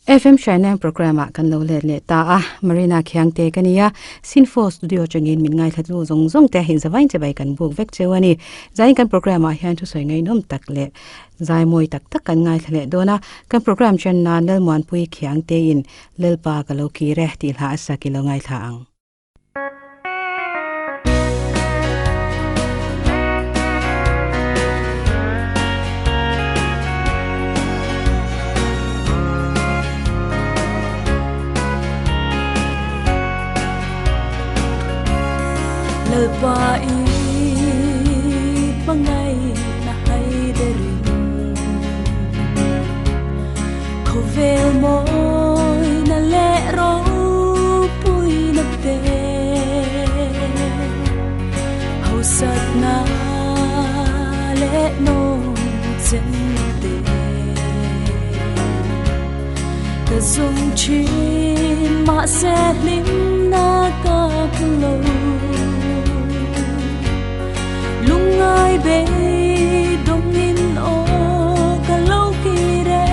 FM Hriaineng programme ah kan lo let leh ta a, Marina Khiangte ka ni a, Sinfo Studio atangin min ngaithla tu zawng zawng te inzavain che bai kan buk vek cheu a ni. Zain kan programme ah hian thusawi ngaihnawm tak leh zai mawi tak tak kan ngaithla leh dawn a, kan programme then nan Lalmuanpui Khiangte in Lalpa ka lo kir e tih hla a sak i lo ngaithla ang. Lalpa i hmangaihna haiderin khawvel mawina leh ropuina te hausatna leh nawmchen te ka zawng thin mahse hlimna ka hmu lo lungngai beidawngin aw ka lo kir e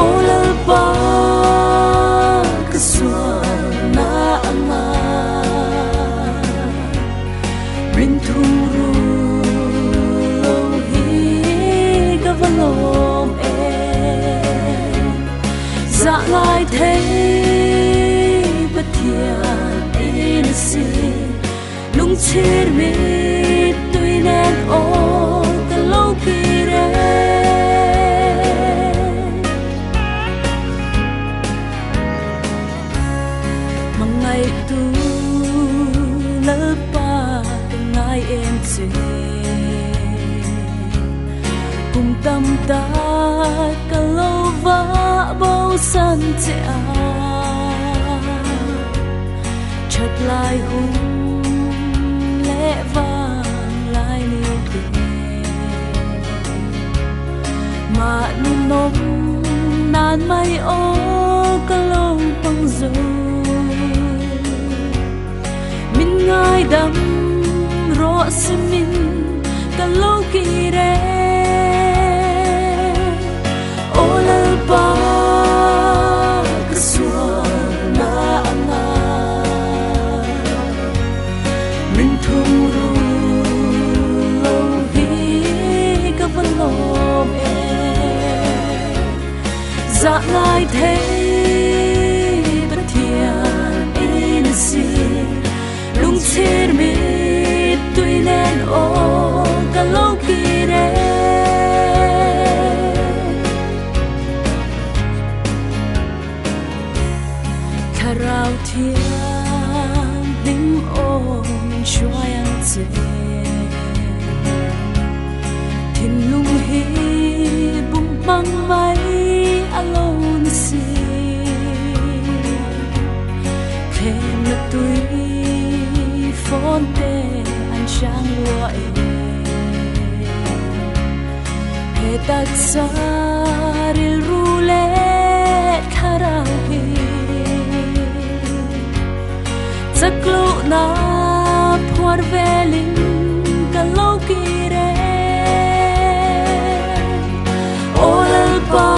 aw Lalpa ka sualna anga rin thung ru lo hi ka va lawm em Dạ ngai thei Pathian in si lung chhir mi tui nen aw ka lo kir e Hmangaih tu Lalpa ka ngai em che Kum tam tak ka lo va bo san che a That lai hun leh vang lai ni te Mahni nawm nan mai aw ka lo hmang zo Min ngaidam rawh si min ka lo kir e Aw Lalpa ka sualna anga Min thung ru lo hi ka va lawm em Dạ ngai thei Pathian in si lung chhir mi tui nen aw ka lo kir e Thlarau thianghlim aw min hruai ang che Thinlung hi bum hmang mai a lo ni si Thlemna tui fawn te an hrang lua e He taksa rilru leh thlarau hi Chak lohna phuar velin ka lo kir e Aw Lalpa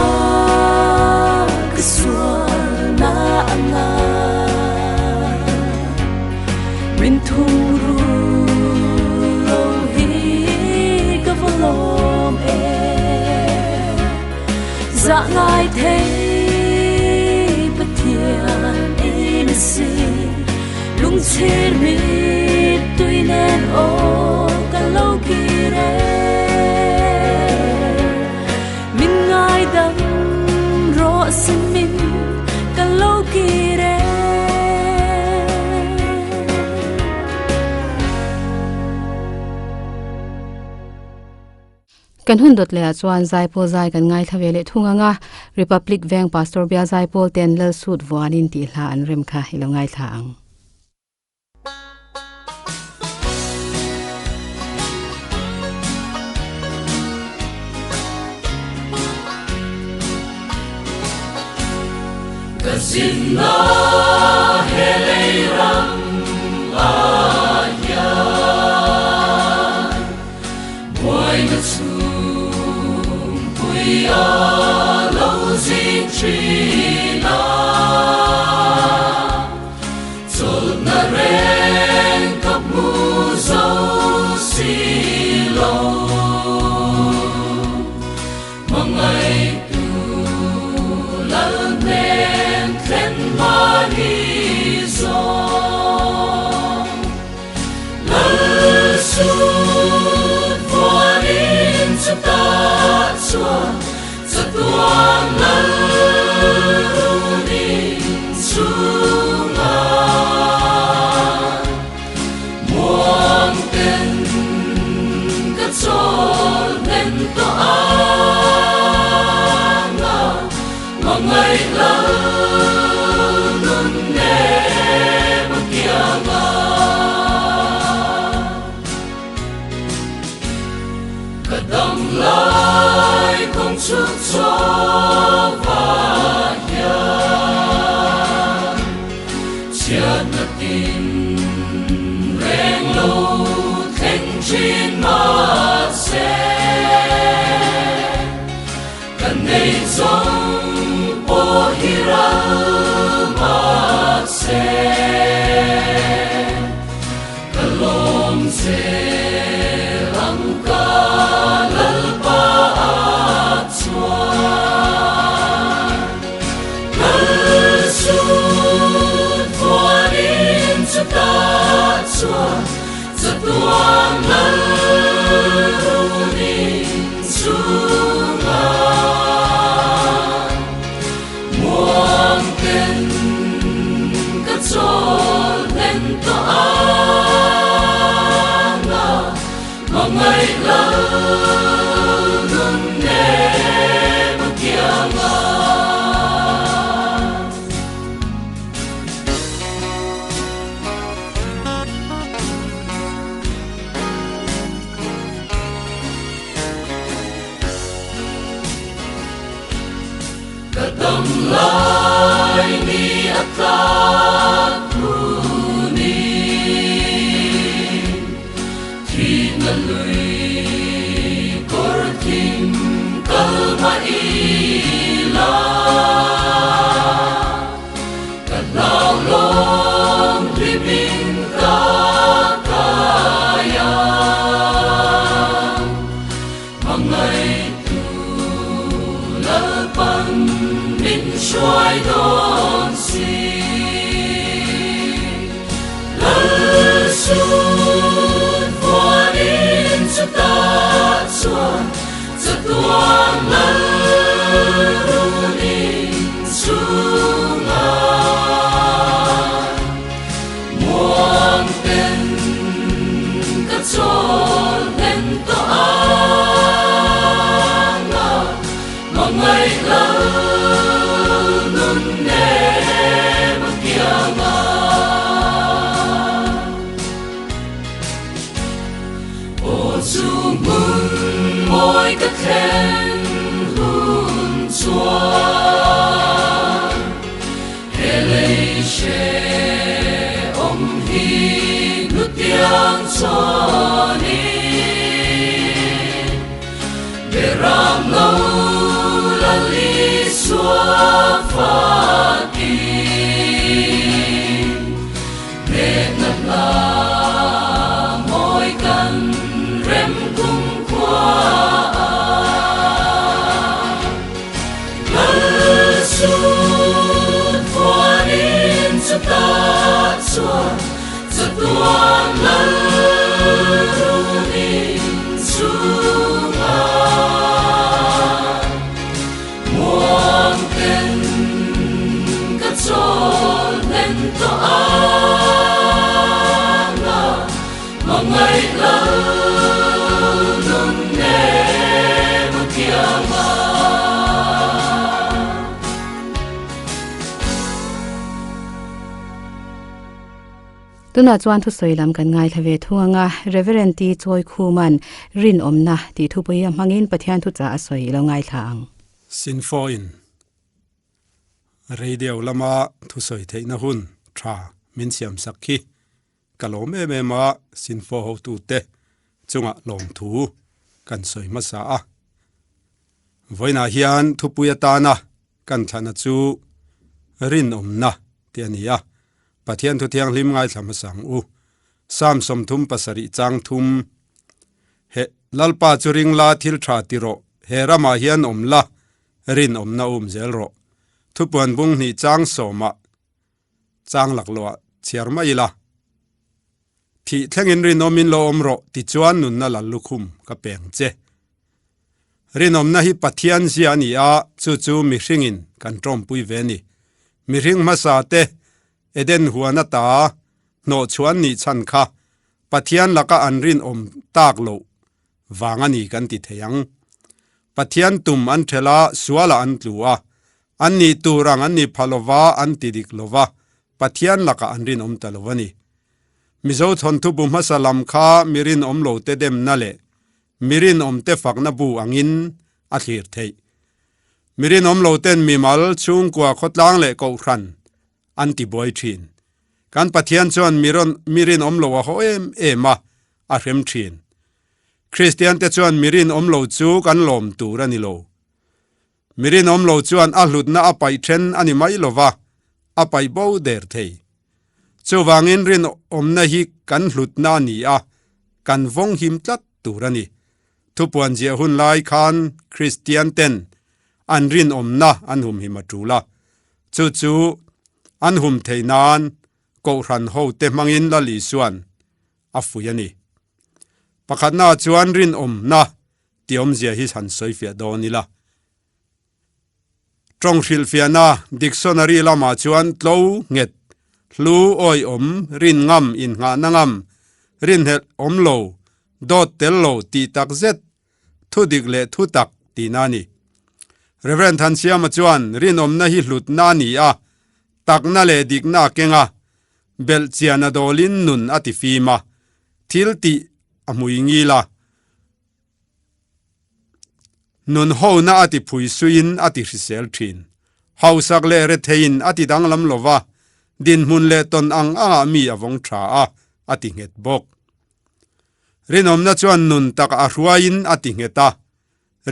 ka sualna anga Min thung ru lo hi ka va lawm em Dạ ngai thei Pathian in si lung chhir mi tui nen aw ka lo kir e Min ngaidam rawh si min ka lo kir e. Kan hun dawt leh ah chuan Zaipawl zai kan ngaithla ve leh thung ang a, Republic Veng Pastor Bia Zaipawl ten Lal Sut Vuanin tih hla an rem kha i lo ngaithla ang. Ka zinna he lei ram ah hian buaina chhungpui a. Hmangaihtu Lal hnen thlen hma hi zawng. Lal sut vuanin chutah chuan chatuan Lal runin chungah muang ten ka chawl hlen tawh ang a, hmangaih Lal nun nem a kiang a. Ka dam lai kawng chhuk chawva hian chhiatna tin reng lo thleng thin mahse ka nei zawng pawh hi ral mahse Ka lawm zel ang ka Lalpa a chuan. Lal sut vuanin chutah chuan chatuan Lal runin chungah Muang ten ka chawl hlen tawh ang a, hmangaih Lal nun nem a kiang a. Ka dam lai ni a tlak hmunin thihna lui kawr thim kal mah ila ka hlau lawm hlimin ka kai ang. Hmangaihtu Lalpan min hruai dawn si. Lal sut vuanin chutah chuan chatuan Lal runin chungah Muang ten ka chawl hlen tawh ang a, hmangaih Lal nun nem a kiang a. Aw chu hmun mawi ka thlen hun chuan. He lei hrehawm hi hnutiang chuanin Beram lo Lal Isua fakin Hnehna hla mawi kan rem kumkhua a. Lal sut vuanin chutah chuan chatuan Lal runin chungah muang ten ka chawl hlen tawh ang a, Hmangaih Lal nun nem a kiang a. Tunah chuan thusawi lam kan ngaithla ve thung ang a, Reverend T. Chawi Khuman rinawmna tih thupui a hmangin Pathian thuchah a sawi i lo ngaithla ang. Sinfawin Radio lama thusawi theihna hun tha min siamsak khi Ka lawm em em a, Sinfo hotute chungah lawmthu kan sawi hmasa a. Vawiinah hian thupui atana kan thlahna chu rinawmna tih a ni a, Pathian thu thianghlim ngaithla hmasa ang u. Psalm 37 chang thum, He Lalpa chu ring la thil tha ti rawh, he ramah hian awm la. Rinawmna um zel rawh. Thupuan bung hnih chang sawmah chang laklawh ah chhiar mai ila. Thih thlengin rinawmin lo awm rawh tichuan nunna lal lukhum ka peng che. Rinawmna hi Pathian zia a ni a, chu chu mihringin kan tawmpui ve a ni. Mihring hmasa te Eden huan ata hnawhchhuan nih chhan kha Pathian laka an rinawm tak loh vang a ni kan ti thei ang. Pathian tum an ṭhelh a, sualah an tlu a, an nih tur ang an ni pha lova, an ti dik lova, Pathian lakah an rinawm ta lo a ni. Mizo thawnthu bu hmasa lam kha mi rinawm lo te demna leh mi rinawm te fakna bu angin a thlir theih. Mi rinawm lo ten mimal, chhungkua, khawtlang leh kohhran an ti buai thin. Kan Pathian chuan mi rawn mi rinawm lo a haw em em a, a hrem thin. Kristian te chuan mi rinawm lo chu kan lawm tur a ni lo. Mi rinawm lo chuan a hlutna a paih then a ni mai lova, a paih bo der thei. Chuvangin rinawmna hi kan hlutna a ni a, kan vawng him tlat tur a ni. Thupuan ziah hun lai khan Kristian ten an rinawmna an humhim a tul a, chu chu an hum theih nan Kohhran hote hmangin Lal Isuan a fuih a ni. Pakhatna chuan rinawmna tih awmzia hi han sawifiah dawn ila. Tawng hrilhfiahna dictionary lamah chuan tlo, nghet, hlu, awihawm, rin ngam, innghahna ngam, rinhelh awm lo, dawt tel lo tih tak zet, thu dik leh thu tak tihna a ni. Rev. Thansiama chuan rinawmna hi hlutna a ni a, takna leh dikna a keng a, belh chian a dawlin nun a ti fim a, thil tih a hmui ngil a, Nun hona a ti phui suiin a ti hrisel thin. Hausak leh retheiin a ti danglam lo va, dinhmun leh tawn ang angah mi a vawng tha a, a ti nghet bawk. Rinawmna chuan nun tak a hruaiin a ti nghet a,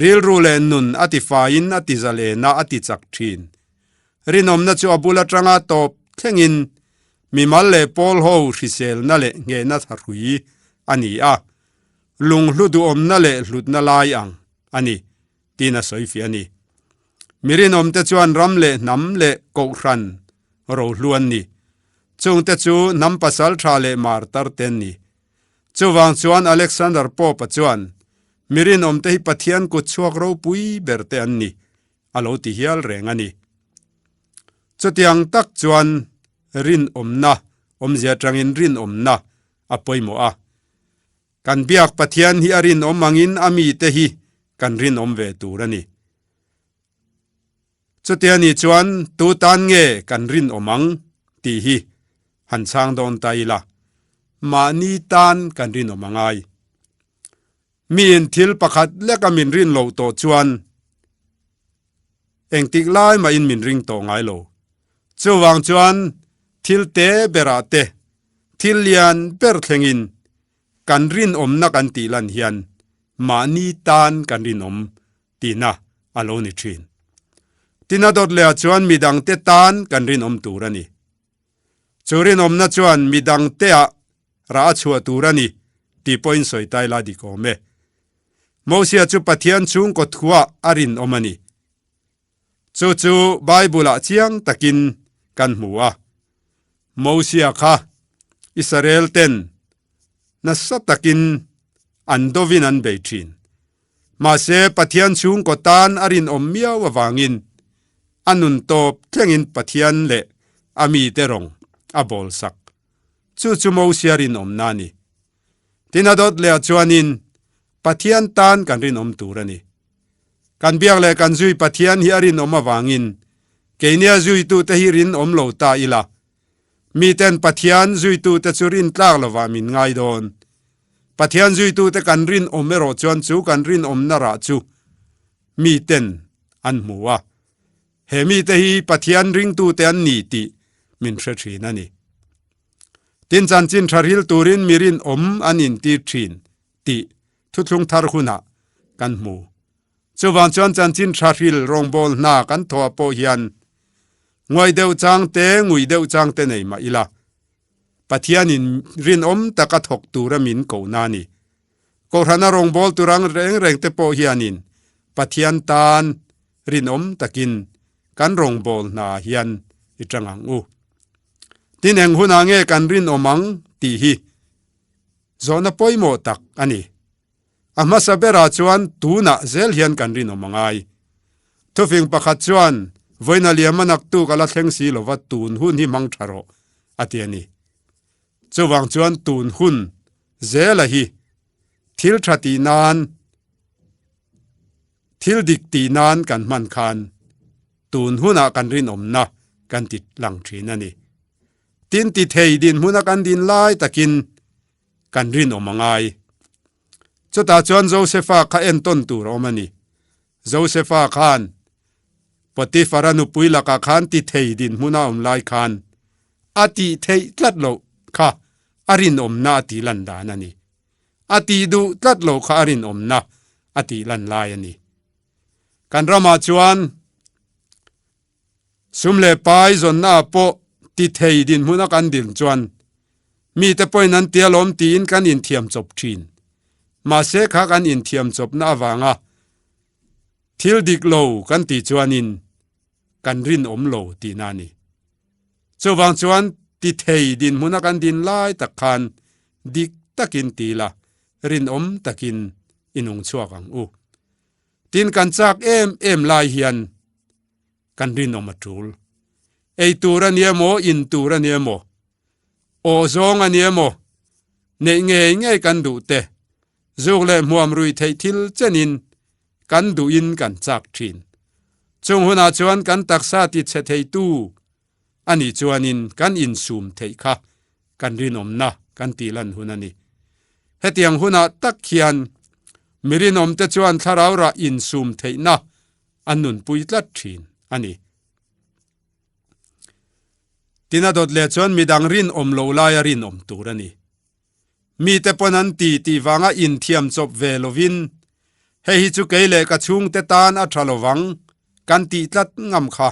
rilru leh nun a ti faiin a ti zalen a, a ti chak thin. Rinawmna chu a bul atanga tawp thlengin mimal leh pawl ho hriselna leh nghehna thahrui a ni a, Lunghlu duhawmna leh hlutna lai ang a ni, tiin a sawi fiah a ni. Mi rinawmte chuan ram leh hnam leh kohhran rohlu an ni. Chungte chu hnam pasal tha leh martar te an ni. Chuvang chuan Alexander Pope-a chuan, Mi rinawmte hi Pathian kut chhuak ropui ber te an ni, a lo ti hial reng a ni. Chutiang tak chuan rinawmna awmzia atangin rinawmna a pawimawh a. Kan biak Pathian hi a rinawm angin a mite hi kan rinawm ve tur a ni. Chutia ni chuan tu tan nge kan rinawm ang tih hi han chhang dawn ta ila, mahni tan kan rinawm a ngai. Miin thil pakhat leka min rin loh tawh chuan Engtik lai mahin min ring tawh ngai lo. Chuvang chuan thil te berah te, thil lian ber thlengin kan rinawmna kan tih lan hian mahni tan kan rinawm tihna a lo ni thin. Tina dawt lehah chuan midangte tan kan rinawm tur a ni. Chu rinawmna chuan midangteah rah a chhuah tur a ni tih pawhin sawi tai la dik awm e. Mosia chu Pathian chhungkaw thuah a rinawm a ni. Chu chu Bible-ah chiang takin kan hmu a. Mosia kha Israel ten nasa takin an dovin an bei thin. Mahse Pathian chhungkaw tan a rinawm miau avangin a nun tawp thlengin Pathian leh a mite rawng a bawlsak. Chu chu Mosia rinawmna a ni. Tin a dawt leh ah chuanin Pathian tan kan rinawm tur a ni. Kan biak leh kan zui Pathian hi a rinawm avangin keinia zuitute hi rinawm lo ta ila. Miten Pathian zuitute chu rintlak lovah min ngai dawn. Pathian zuitute kan rinawm erawh chuan chu kan rinawmna rah chu miten an hmu a. He mite hi Pathian ringtute an ni tih min hre thin a ni. Tin chanchin tha ril turin mi rinawm an intir thin tih thuthlung thar hunah kan hmu. Chuvang chuan chanchin tha hril rawngbâwl hna kan thawh pawh hian nguai deuh chang te, ngui deuh chang te nei mah ila, Pathianin rinawm taka thawk tura min kohna a ni. Kohhrana rawngbâwl tur ang reng reng te pawh hianin Pathian tan. rinawm takin kan rawngbâwl hna hian i ṭang ang u. Tin eng hunah nge kan rinawm ang tih hi zawhna pawimawh tak a ni. A hmasa berah chuan tunah zel hian kan rinawm a ngai. Thufing pakhat chuan, Vawiina liam a naktuk a la thleng si lova tun hun hi hmang tha rawh, a ti a ni. Chuvang chuan tun hun zela hi thil tha tih nan, thil dik tih nan kan hman khan tun hunah kan rinawmna kan ti lang thin a ni. Tin ti thei dinhmuna kan din lai takin kan rinawm a ngai. Chutah chuan Josefa kha entawn tur a awm a ni. Josefa khan Potifara nupui lakah khan ti thei dinhmuna awm lai khan a tih theih tlat loh kha a rinawmna a tih lan dan a ni. A tih duh tlat loh kha a rinawmna a tih lan lai a ni. Kan ramah chuan Sum leh pai zawnna ah pawh ti thei dinhmun a kan dil chuan mite pawhin an tia lawm tiin kan inthiam chawp thin. Mahse kha kan inthiam chawpna avanga thil dik lo kan tih chuanin kan rinawm lo tihna a ni. Chuvang chuan ti thei dinhmun a kan din lai tak khan dik takin ti la, rinawm takin i nung chhuak ang u. Tin kan chak em em lai hian kan rinawm a tul. Ei tur a ni emaw, in tur a ni emaw, aw zawng a ni emaw, neih ngei ngei kan duh te, zuk leh hmuam rui theih thil chenin kan duhin kan chak thin. Chung hunah chuan kan taksa ti chhe theitu a nih chuanin kan insum theih kha kan rinawmna kan tih lan hun a ni. Hetiang hunah tak hian mi rinawmte chuan thlarau rah insum theihna an nunpui tlat thin a ni. Tin a dawt leh chuan midang rinawm lo laia rinawm tur a ni. Mite pawn an ti tih vanga inthiam chawp ve lovin, Hei hi chu kei leh ka chhungte tan a tha lovang kan tih tlat ngam kha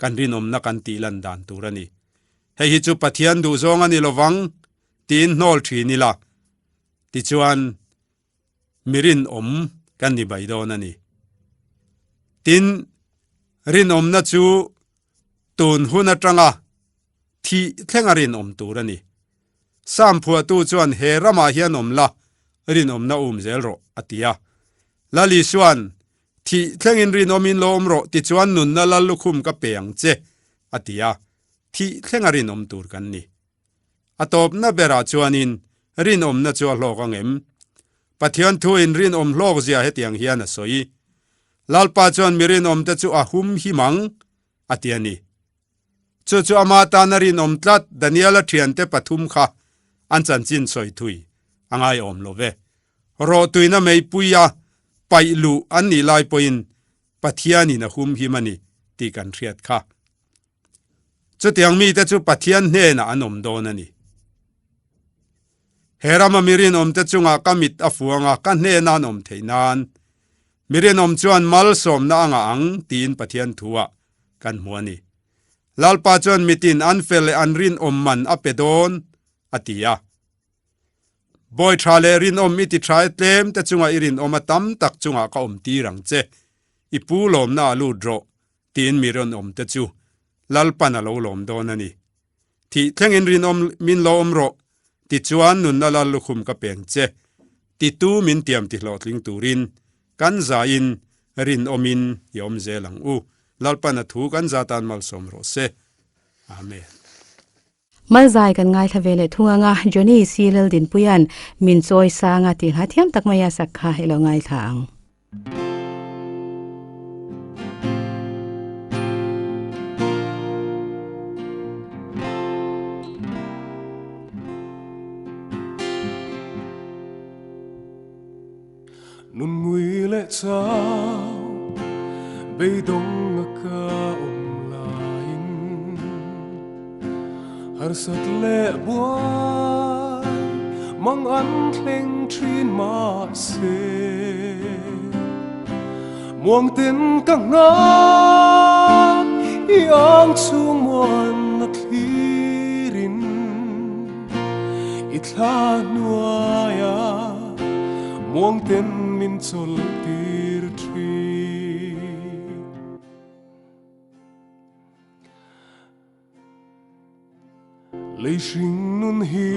kan rinawmna kan tih lan dan tur a ni. Hei hi chu Pathian duhzawng a ni lovang tiin hnawl thin ila, tichuan mi rinawm kan ni bai dawn a ni. Tin, rinawmna chu tun hun atanga thih thlenga rinawm tur a ni. Sam phuahtu chuan he ramah hian awm la, rinawmna um zel rawh, a ti a. Lal Isua'n, Thih thlengin rinawmin lo awm rawh, tichuan nunna lal lukhum ka pe ang che, a ti a. Thih thlenga rinawm tur kan ni. A tawpna berah chuanin rinawmna chu a hlawk ang em? Pathian thuin rinawm hlawk zia hetiang hian a sawi, Lalpa chuan mi rinawmte chu a hum him ang, a ti a ni. Chu chu ama tana rinawm tlat Daniela thiante pathum kha an chanchin sawi thui a ngaiawm lo ve. Rawhtuina meipuia paih luh an nih lai pawhin Pathianin a hum him a ni tih kan hriat kha. Chutiang mite chu Pathian hnenah an awm dawn a ni. He rama mi rinawmte chungah ka mit a fuang a, ka hnena an awm theih nan mi rinawm chuan malsawmna a ngah ang tiin Pathian thuah kan hmu a ni. Lalpa chuan mitin an fel leh an rinawm man a pe dawn a ti a. Bawi tha leh rinawm i ti tha e tlem te chungah i rinawm a tam tak chungah ka awm tir ang che. I pu lawmna ah lut rawh tiin mi rinawm te chu Lalpan a lo lawm dawn a ni. Thih thlengin rinawm min lo awm rawh tichuan nunna lal lukhum ka peng che titu min tiam ti hlawhtling turin kan zain rinawmin i awm zel ang u. Lalpan a thu kan za tan malsawm rawh se. Amen. Malzai kan ngaithla ve leh thung anga Johnny C Laldinpuia'n min chawi sang a tih hla thiam tak mai a sak kha i lo ngaithla ang. Nun ngui leh chau beidawng a ka awm laiin harsat leh buai mang an thleng thin mahse muang ten ka nghak i ang chhung muan a thlirin i thla hnuaia muang ten min chawlh tir thin. Lei hring nun hi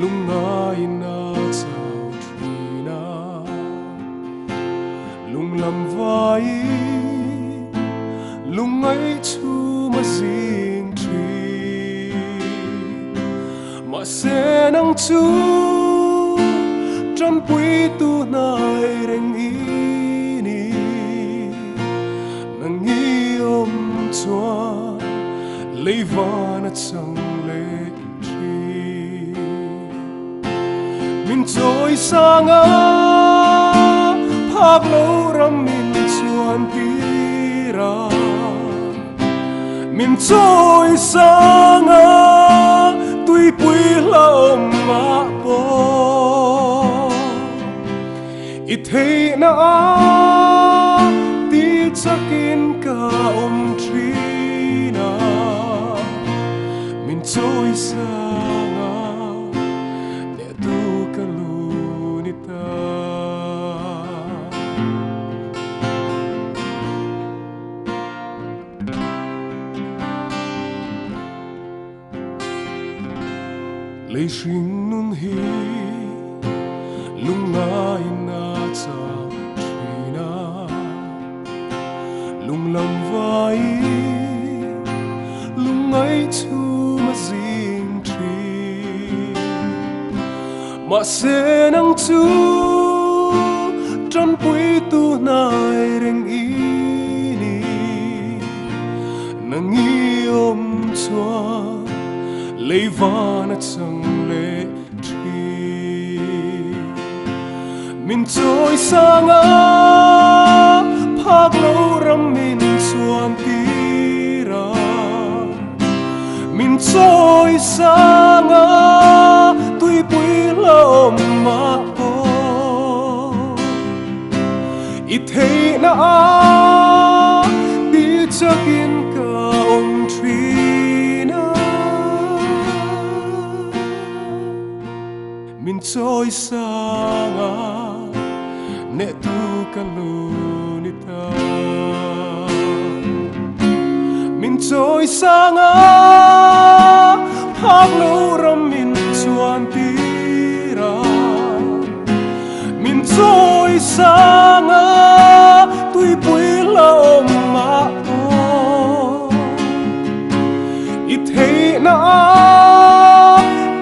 lungngaiin a chau thin a, lunglam vaiin lungngaih chhum a zing thin. Mahse nang chu tanpuitu hnai reng i ni. Nang i awm chuan lei van a chang leh thin. Min chawi sang a, phak lo ram min chuan tir a. Min chawi sang a, tuipui hlauhawm mah pawh. I theihna a ti chakin ka awm thin a, min chawi sang a, nehtu ka lu ni ta. Lei hring nun hi lungngaiin a chak thin a, lunglam vaiin lungngaih chhum a zing thin. Mahse nang chu tanpuitu hnai reng i ni. Nang i awm chuan lei van a chang leh thin. Min chawi sang a, phak lo ram min chuan tir a. Min chawi sang a, tuipui hlauhawm mah pawh. I theihna a ti chakin ka awm thin a, min chawi sang a, nehtu ka lu ni ta. Min chawi sang a, phak lo ram min chuan tir a. Min chawi sang a, tuipui hlauhawm mah pawh. I theihna a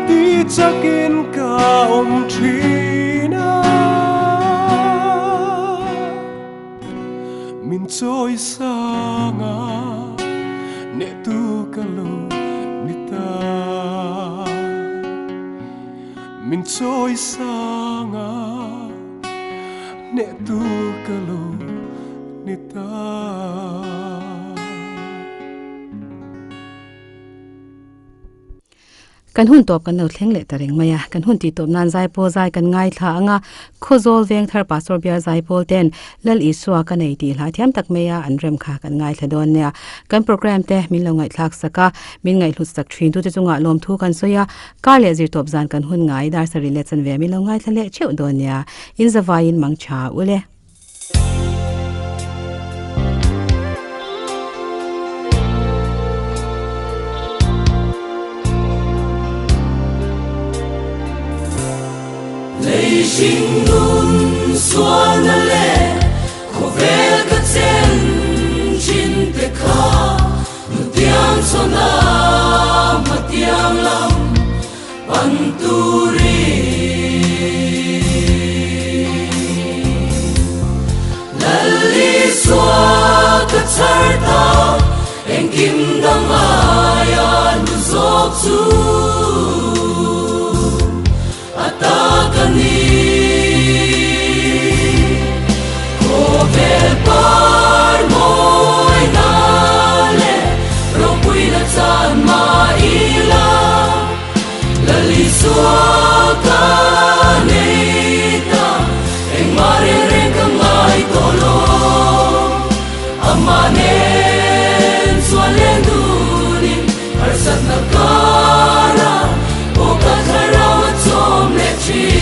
ti chakin ka awm thin a, min chawi sang a, nehtu ka lo ni ta. Min chawi sang a, hnehtu ka lo ni ta. Kan hun tawp kan lo thleng leh ta reng mai a, kan hun tih tawp nan zaipawl zai kan ngaithla ang a, Khawzawl Vengthar Pastor Bial Zaipawl ten Lal Isua ka nei tih hla thiam tak mai a an rem kha kan ngaithla dawn nia. Kan program te min lo ngaihthlak sak a, min ngaihhlut sak thin tute chungah lawmthu kan sawi a, Kar leh zirtawp zan kan hun ngai dar sarih leh chanve min lo ngaithla leh theuh dawn nia. In zavaiin mang tha ule. Lei hring nun sualna leh khawvel ka chen thin te kha Nutiang chhawn a hmatiang lam pan turin Lal Isua ka chhar ta, engkim dang aia nu zawk chu a ta ka ni. Khawvel par mawina leh ropuina chan mah ila, Lal Isua ka nei ta, engmah reng reng ka ngai tawh lo. Amah nen chuan leng dunin harsatna kara aw ka thlarau a chawm leh thin.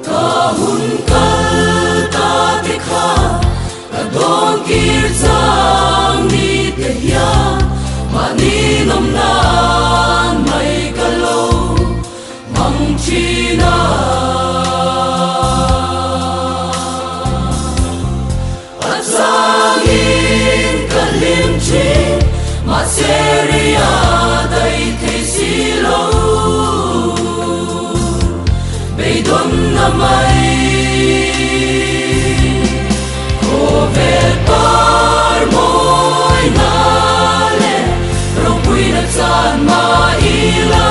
Ka hun kal ta te kha. Beidon na mai Khawvel par mawi na le ropui na chan ma ila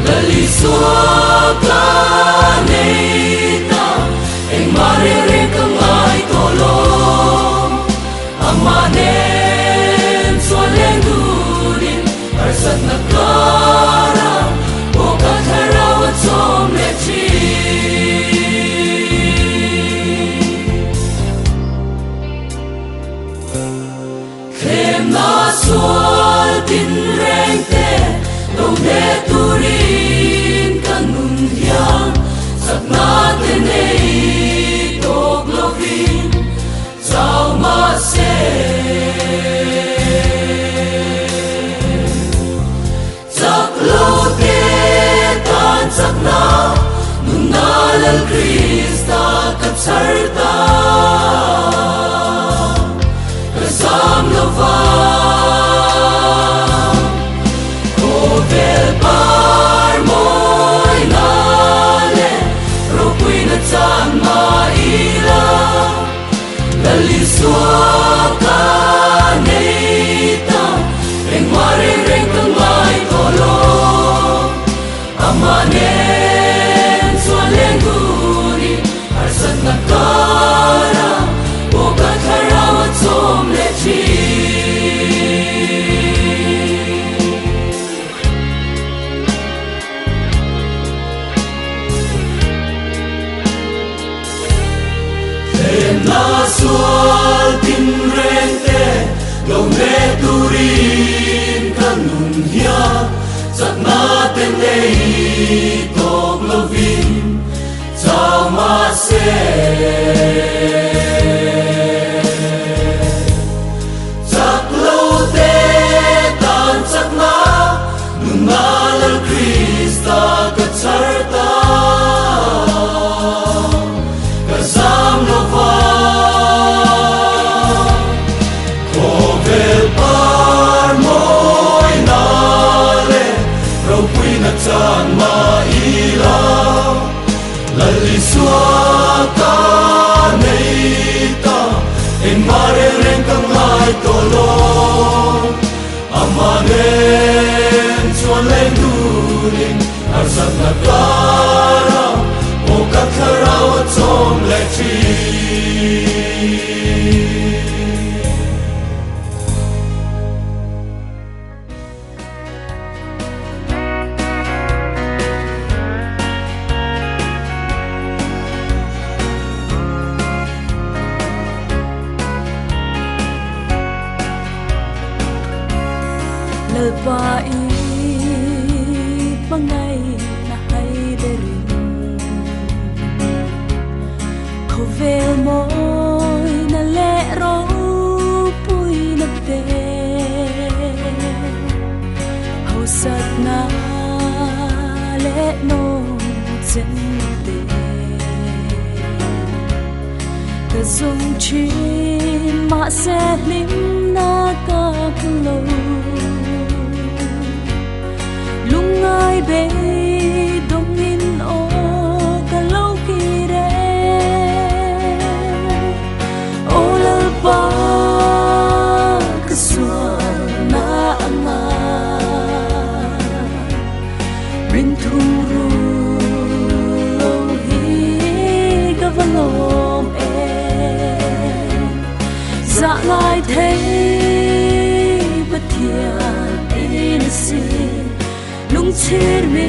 Lal Isua ka nei ta engmah reng reng ka ngai tawh lo Amah nen chuan leng dunin harsatna kara aw ka thlarau a chawm leh thin. Thlemna sual tin reng te lo hne turin ka nun hian chakna te nei tawk lovin chau mahse Chak lo te tan chakna nunna Lal Krista ka chhar ta ka zam lo va Khawvel par mawina leh ropuina chan mah ila Lal Isua ka nei ta, engmah reng reng ka ngai tawh lo. Amah nen chuan leng dunin harsatna kara aw ka thlarau a chawm leh thin. Thlemna sual tin reng te lo hne turin ka nun hian chakna te nei tawk lovin chau mahse. Chak lo te tan chakna nunna Lal Krista ka chhar ta ka zam lo va Khawvel par mawina leh ropuina chan mah ila Lal Isua ka nei ta engmah reng reng ka ngai tawh lo Amah nen chuan leng dunin harsatna kara aw ka thlarau a chawm leh thin. Lalpa i hmangaih na hai berin Khawvel mawi na leh ropui na te Hausatna leh nawmchen te Ka zawng thin mahse hlimna ka hmu lo Lungngai beidawngin aw ka lo kir e Aw Lalpa ka sualna anga Rin thung ru lo hi ka va lawm em Zah ngai thei Pathian in a si Lungchhir mi.